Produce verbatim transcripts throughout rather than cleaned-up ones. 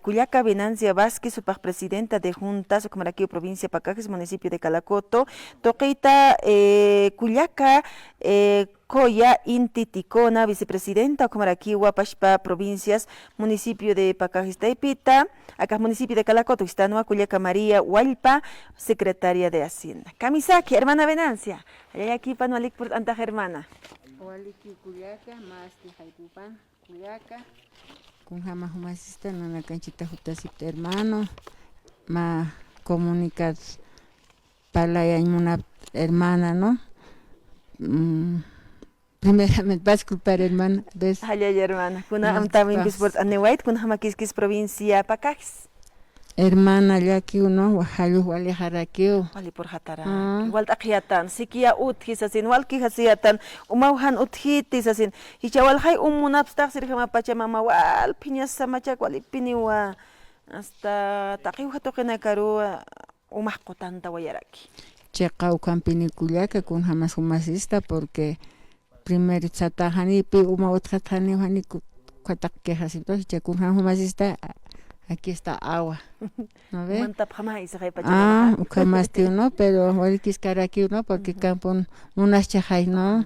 kullaka Venancia Vázquez, jupax presidenta de Juntas, ukhamarakiw provincia Pacajes, municipio de Calacoto, tuqita, eh, kullaka, eh, Coya Inti Ticona, vicepresidenta, ukhamarakiwa pachpa provincias, municipio de Pacajes taypita, akax municipio de Calacoto, jistanwa kullaka María Wallpa, secretaria de Hacienda. Kamisaki, hermana Venancia, jallallakipan walik purt'antax, hermana. Waliki kullaka, maski jaypupan, kullaka. Kunjama jumasista, nanakanchita jutasipta, hermano, mä comunicar parlayañ munapta, hermana, ¿no? Mm, primeramente, va a disculpar, hermana, ¿ves? Jallalla, hermana. Kuna amtamimpis purt'aniwayt, kunjama Quisquis provincia Pacajes. Hermana, llakiw, ¿no? Wa-, jallux walixarakiw. Walipurxatara. Ah. Walt'aqiyatan, sikiya utji sasin, walkija siyatan, umaw jan utjiti sasin. Jichha walxay um munapstax sirjama Pachamama, walphiñas samachak, walipiniwa. Hasta taqiw jatuqinakaruwa, umax qutantawayaraki. Chiqa ukhampini kullaka, kunjamas jumasista, porque primero satax janipi uma utjat, janiw jani ku-, ukhataq quejasipta, jichha kunjam jumasista, aquí está agua. ¿No ve? Mantapxama, isa jaypacha. Ah, ukhamasti, ¿no? Pero walikiskaraki, ¿no? Porque campo munaschaxay, ¿no?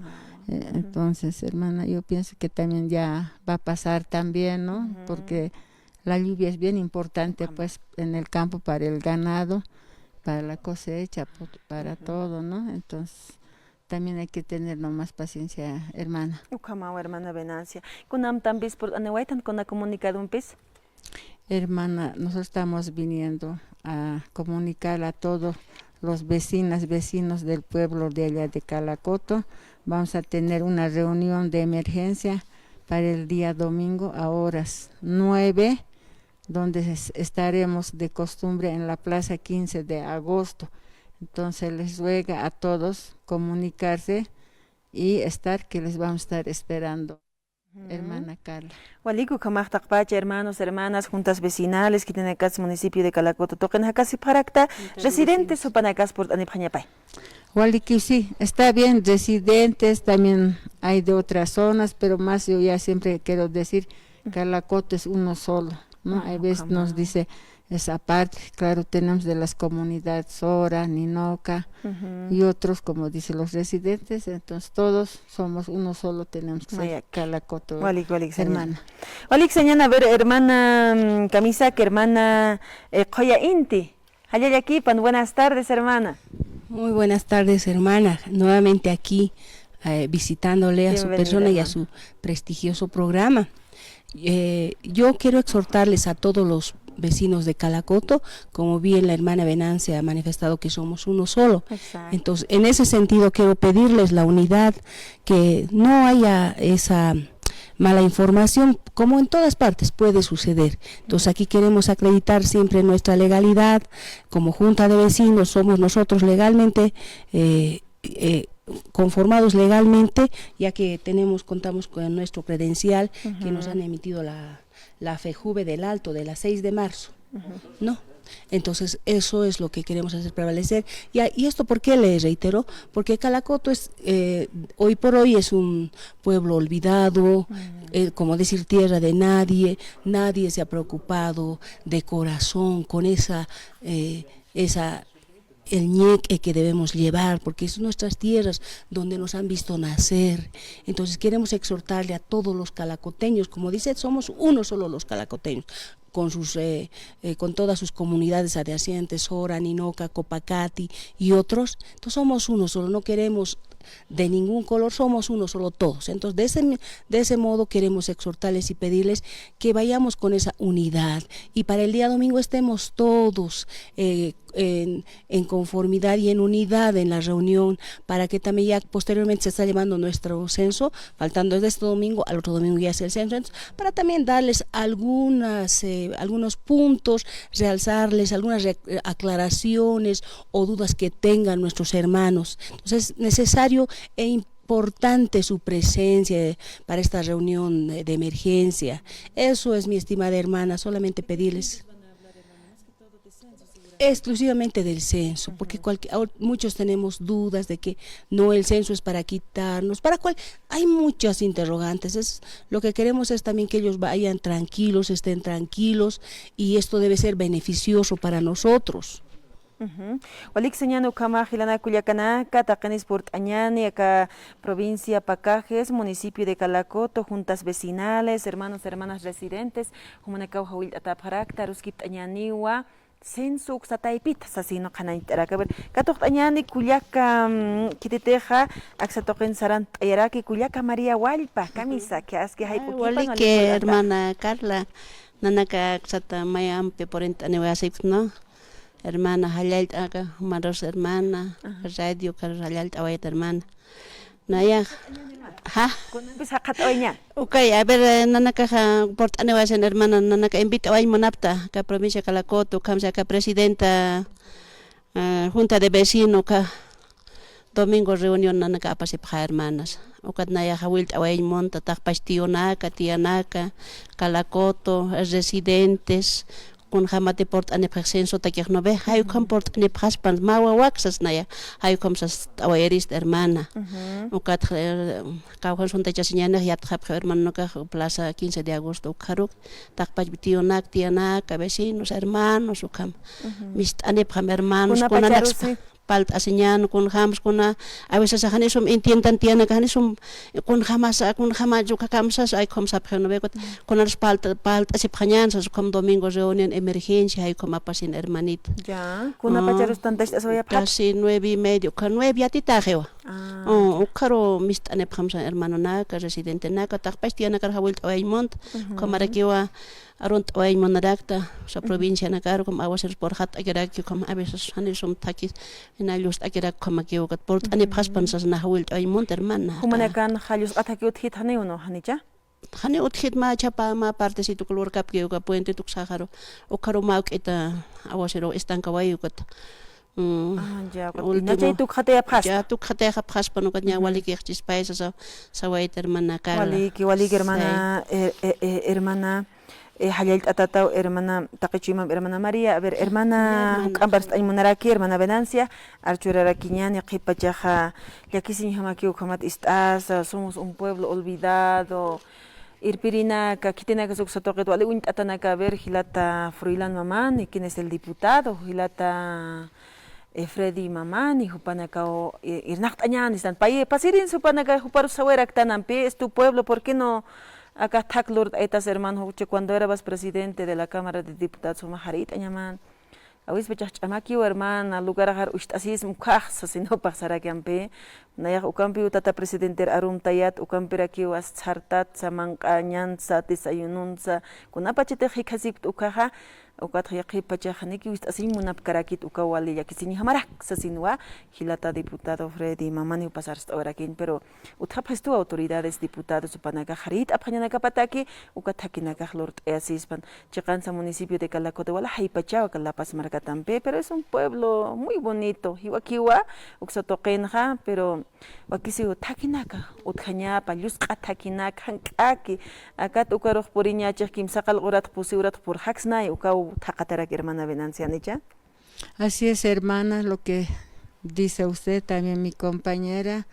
Eh, entonces, hermana, yo pienso que también ya va a pasar también, ¿no? Porque la lluvia es bien importante, pues, en el campo para el ganado, para la cosecha, pu-, para todo, ¿no? Entonces, también hay que tener nomás paciencia, hermana. Ukhamaw, hermana Venancia. Kunamtampis purt'aniwaytan, kuna comunicadompis. Hermana, nosotros estamos viniendo a comunicar a todos los vecinas, vecinos del pueblo de allá de Calacoto. Vamos a tener una reunión de emergencia para el día domingo a horas nueve, donde es-, estaremos de costumbre en la Plaza quince de Agosto. Entonces les ruega a todos comunicarse y estar, que les vamos a estar esperando. Hermana Carla. Walik, ukhamax taqpacha, hermanos, hermanas, juntas vecinales, khitinakatsa municipio de Calacoto tuqin jakasipxarakta, residentes jupanakas purt'anipxañapay. Walikiw, sí, está bien, residentes también hay de otras zonas, pero más yo ya siempre quiero decir, Calacoto es uno solo, ¿no? Hay veces nos dice, es aparte, claro, tenemos de las comunidades Sora, Ninoca y otros, como dice, los residentes, entonces todos somos uno solo, tenemos que ser Calacoto, hermana. Walik, walik, señora. Walik, señora, a ver, hermana, mm, Kamisaki, hermana, eh, Qoya Inti. Jallallakipan, buenas tardes, hermana. Muy buenas tardes, hermana. Nuevamente aquí, eh, visitándole a su persona y a su prestigioso programa. Eh, yo quiero exhortarles a todos los vecinos de Calacoto, como bien la hermana Venancia ha manifestado que somos uno solo. Exacto. Entonces, en ese sentido quiero pedirles la unidad, que no haya esa mala información, como en todas partes puede suceder. Entonces, aquí queremos acreditar siempre nuestra legalidad. Como junta de vecinos somos nosotros legalmente, eh, eh, conformados legalmente, ya que tenemos, contamos con nuestro credencial que nos han emitido la, la FEJUVE del Alto de la seis de marzo, ¿no? Entonces, eso es lo que queremos hacer prevalecer. Y a-, y esto, ¿por qué le reitero? Porque Calacoto es, eh, hoy por hoy es un pueblo olvidado, eh, como decir, tierra de nadie, nadie se ha preocupado de corazón con esa, eh, esa el ñeque que debemos llevar, porque es nuestras tierras donde nos han visto nacer. Entonces queremos exhortarle a todos los calacoteños, como dice, somos uno solo los calacoteños, con sus, eh, eh, con todas sus comunidades adyacentes, Sora, Ninoca, Copacati y otros. Entonces somos uno solo, no queremos de ningún color, somos uno solo todos. Entonces, de ese, de ese modo queremos exhortarles y pedirles que vayamos con esa unidad y para el día domingo estemos todos, eh, en, en conformidad y en unidad en la reunión, para que también ya posteriormente se está llevando nuestro censo, faltando desde este domingo, al otro domingo ya es el censo, entonces, para también darles algunas, eh, algunos puntos, realzarles algunas re-, aclaraciones o dudas que tengan nuestros hermanos. Entonces, es necesario e importante su presencia, eh, para esta reunión, eh, de emergencia. Eso es, mi estimada hermana, solamente pedirles. Exclusivamente del censo, porque cualquier, ahora muchos tenemos dudas de que no, el censo es para quitarnos, para cuál, hay muchas interrogantes. Es, lo que queremos es también que ellos vayan tranquilos, estén tranquilos, y esto debe ser beneficioso para nosotros. Ujú. Walik sañäni ukhama jilanaka kullakanaka, taqinis purt'añäni aka provincia Pacajes, municipio de Calacoto, juntas vecinales, hermanos, hermanas residentes, jumanakaw jawillt'atäpxarakta, aruskipt'añäniwa, censo uksa taypita sasïnwa qhanañcht'araki. A ver, katuqt'añäni kullaka, mm, khititixa, aksa tuqin sarant'ayaraki, kullaka María Wallpa, kamisa, aski jayp'ukipan, waliki, hermana Carla, nanaka aksata mayampi purint'aniwayasipxta, ¿no? Hermana, jallallt'aka, jumarus hermana, radio, kar jallallt'awayta hermana. Nayax, ja. Kunampis jaqhat'awayañäni. Okay, a ver, eh, nanakaxa purt'aniwayasin hermana, nanaka invit'awayañ munapxta, aka provincia Calacoto, ukhamsa aka presidenta, eh, junta de vecino, aka domingo reunión nanaka apasipxä hermanas. Ukat nayaxa jawillt'awayañ munta, taqpach tiyunaka, tiyanaka, Calacoto, residentes, kunjamati purt'anipxix censotakix, ¿no ve? Jay ukham purt'anipxaspan, mä wawak sas naya, jay ukham sast'awayarista hermana. Ukat, eh, kawkhan suntachasiñänix yatxapxi hermanonakax plaza quince de agosto ukxaruk, taqpach tiyunak, tiyanaka, vecinos, hermanos, ukham. Mist'anipxam hermanos, kunanakspa. Palt'asiñän, kunjams, kuna, a veces janisum entiendan tiyanaka, janisum, kunjamasa, kunjama, yuka kamsas, ay, ukham sapxi, ¿no ve? Kunars palta, palt'asipxañän sas, ukham domingo reunión emergencia, ay, ukham apasin hermanita. Ya, kunapacharus tantacht'aswayapxta. Casi nueve y medio, uka nueve yatitäxiwa. Ah, oh, ya. Ukxaru mist'anipxamsa hermanonaka, residentenaka, taqpach tiyanakar jawillt'awayañ munta, ukhamarakiwa, arunt'awayañ munarakta, o sea, provincianakar, ukham aguaceros purxat'akiraki, ukham a veces janisum thakis, jina llustakiraki, ukhamakiw ukat purt'anipxaspan sas nax jawillt'awayañ munta, hermana. Jumanakanxa llusq'at thaki utjit janiw, ¿no? ¿Janicha? Janiw utjit, mä chhapa, mä partecito uka lurkapki, uka puente tuksaxaru, ukxaru mä juk'ita aguacero estancawayi ukat. Mm. Ah, ya, ukat. Último. Inachay tukxatayapxaspa. Ya, tukxatayapxaspa, ukat ña walikix chispay sasa, sawayta hermana Carla. Waliki, waliki, hermana, eh, eh, eh, hermana, eh, jallallt'atataw, hermana, taqi chuymampi, hermana María, a ver, hermana, juk'amp arst'añ munaraki, hermana Venancia, archurarakiñäni, qhipachaxa, llakisiñjamakiw ukhamat ist'asa, somos un pueblo olvidado, irpirinaka, khitinaka uksa tuqit wali uñt'atanaka, a ver, jilata Froilán Mamani, ¿quién es el diputado? Jilata, eh, Freddy Mamani, jupanakaw, eh, irnaqt'añäni istan. Pay, pasirin jupanaka, juparus sawayaraktanampi, es tu pueblo, ¿por qué no? Aka thak lurt'aytas, hermano, jucha cuando eras presidente de la Cámara de Diputados, juma jarït'añaman. Awispachax ch'amakiw, hermana, lugaraxar ucht'asisma ukhax, sasin jupax sarakiampi. Nayax ukampiw tata presidenter arumtayät, ukampirakiw as sartat, samanq'añan, sa desayununsa, kunapachatix jikhasipkta ukhaxa, ukatxa yaqhipachax janikiw ist'asiñ munapkarakit uka wali llakisiñjamarak, sasinwa, jilata diputado Freddy Mamani jupas arst'awayarakiñ, pero utjapxistu autoridades, diputados, jupanakax jarït'apxañanakapataki, uka thakinakax lurt'ayasispan. Chiqansa municipio de Calacoto wali jaypachawa aka La Paz markatampi, pero es un pueblo muy bonito. Jiwakiwa uksa tuqinxa, pero wakisiw thakinaka utjañapa, llusq'a thakinaka, jank'aki. Akat ukarux puriñachix kimsa qallq'uratx pusi uratx purxaksnay, ukaw thaqatarak hermana Venancia, ¿janicha? Así es, hermana, lo que dice usted, también mi compañera,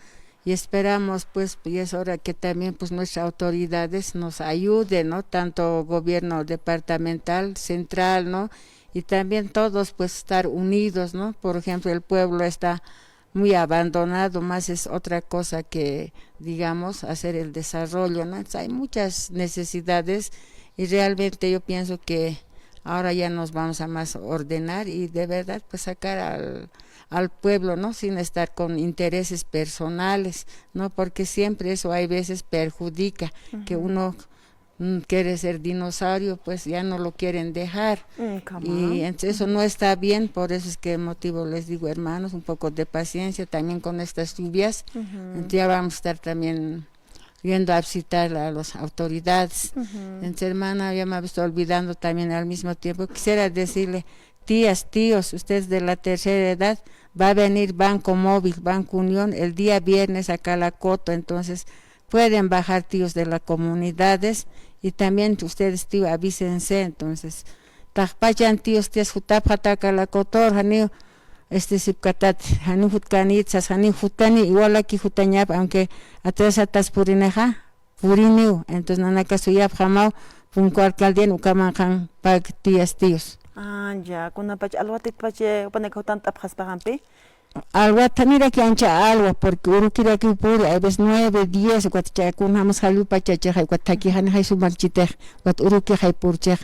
y esperamos, pues, y es hora que también, pues, nuestras autoridades nos ayuden, ¿no? Tanto gobierno departamental, central, ¿no? Y también todos, pues, estar unidos, ¿no? Por ejemplo, el pueblo está muy abandonado, más es otra cosa que, digamos, hacer el desarrollo, ¿no? Entonces, hay muchas necesidades y realmente yo pienso que ahora ya nos vamos a más ordenar y de verdad, pues, sacar al, al pueblo, ¿no? Sin estar con intereses personales, ¿no? Porque siempre eso hay veces perjudica, que uno, mm, quiere ser dinosaurio, pues ya no lo quieren dejar. Y entonces eso no está bien, por eso es que motivo les digo, hermanos, un poco de paciencia también con estas lluvias. Entonces ya vamos a estar también yendo a visitar a las autoridades. Entonces, hermana, ya me estoy olvidando también al mismo tiempo. Quisiera decirle, tías, tíos, ustedes de la tercera edad, va a venir Banco Móvil, Banco Unión, el día viernes a Calacoto. Entonces, pueden bajar tíos de las comunidades y también ustedes, tío, avísense. Entonces, taqpachan tíos, tías jutapxata Calacotor, janiw, este, sipkatat, janiw jutkanit sas, janiw jutkani, igual aquí jutañap, aunque atrasatas purinixa, puriniw. Entonces, nanaka suyapxamaw, punku alcaldian ukamanqan pag tías, tíos. Ah, ya, kunapach alwatit pach, eh, jupanaka jutant'apxaspaxampi. Alwat, janiraki ancha alwa, porque urukirakiw puri, hay veces nueve, diez, ukat chä kunjamas jallupachachaxay, ukat thakixanixay sumakchitix, ukat urukixay purchix.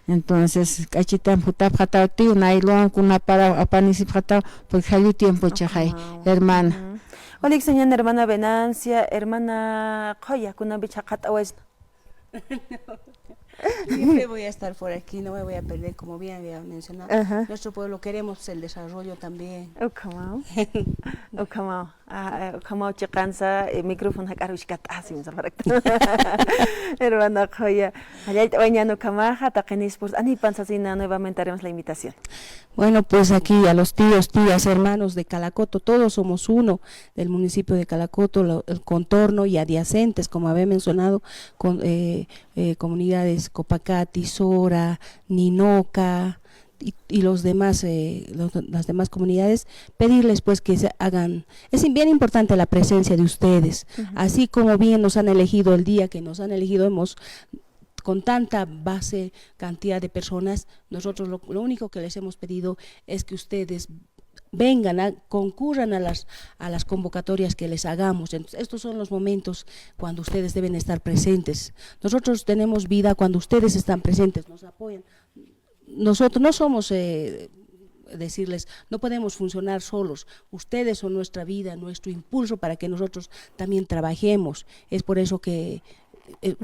Entonces, k'achitam jutapxataw tío, naylon kunaparaw apanisipxataw, porque jallu tiempochaxay, hermana. Ujú. Walik sañan hermana Venancia, hermana Qoya, kunampi chhaqhat'awaysna. Siempre voy a estar por aquí, no me voy a perder, como bien había mencionado. Ajá. Nuestro pueblo queremos el desarrollo también. Ukhamaw. Ukhamaw. Ah, eh, ukhamaw chiqansa, eh, micrófono jak'ar wichkat'asi, musa parakta. Hermana Qoya. Jallallt'awayañäni ukhamaxa, taqinïspurs, anipan sasina, nuevamente haremos la invitación. Bueno, pues aquí a los tíos, tías, hermanos de Calacoto, todos somos uno del municipio de Calacoto, lo, el contorno y adyacentes, como había mencionado, con, eh, eh, comunidades Copacati, Sora, Ninoca, y, y los demás, eh, los, las demás comunidades, pedirles, pues, que se hagan, es bien importante la presencia de ustedes, ujú, así como bien nos han elegido el día que nos han elegido, hemos con tanta base, cantidad de personas, nosotros lo, lo único que les hemos pedido es que ustedes vengan, a, concurran a las, a las convocatorias que les hagamos. Entonces, estos son los momentos cuando ustedes deben estar presentes. Nosotros tenemos vida cuando ustedes están presentes, nos apoyan. Nosotros no somos, eh, decirles, no podemos funcionar solos. Ustedes son nuestra vida, nuestro impulso para que nosotros también trabajemos. Es por eso que, eh,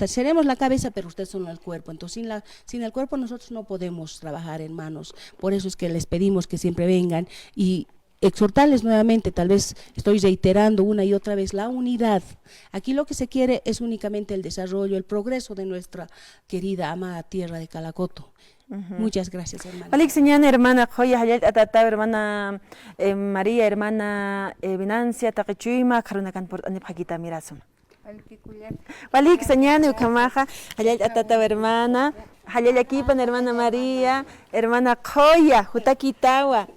seremos la cabeza, pero ustedes son el cuerpo. Entonces, sin la, sin el cuerpo nosotros no podemos trabajar, hermanos. Por eso es que les pedimos que siempre vengan y exhortarles nuevamente, tal vez estoy reiterando una y otra vez, la unidad. Aquí lo que se quiere es únicamente el desarrollo, el progreso de nuestra querida, amada tierra de Calacoto. Ujú. Muchas gracias, hermana. Walik sañan hermana Qoya, jallallt'atataw hermana, eh, María, hermana, eh, Venancia, taqi chuyma, akxarunakan purt'anipxakita, mira, suma. Walik sañani ukhamaxa, jallallt'atataw hermana, jallallakipan hermana María, hermana Qoya, jutakitawa.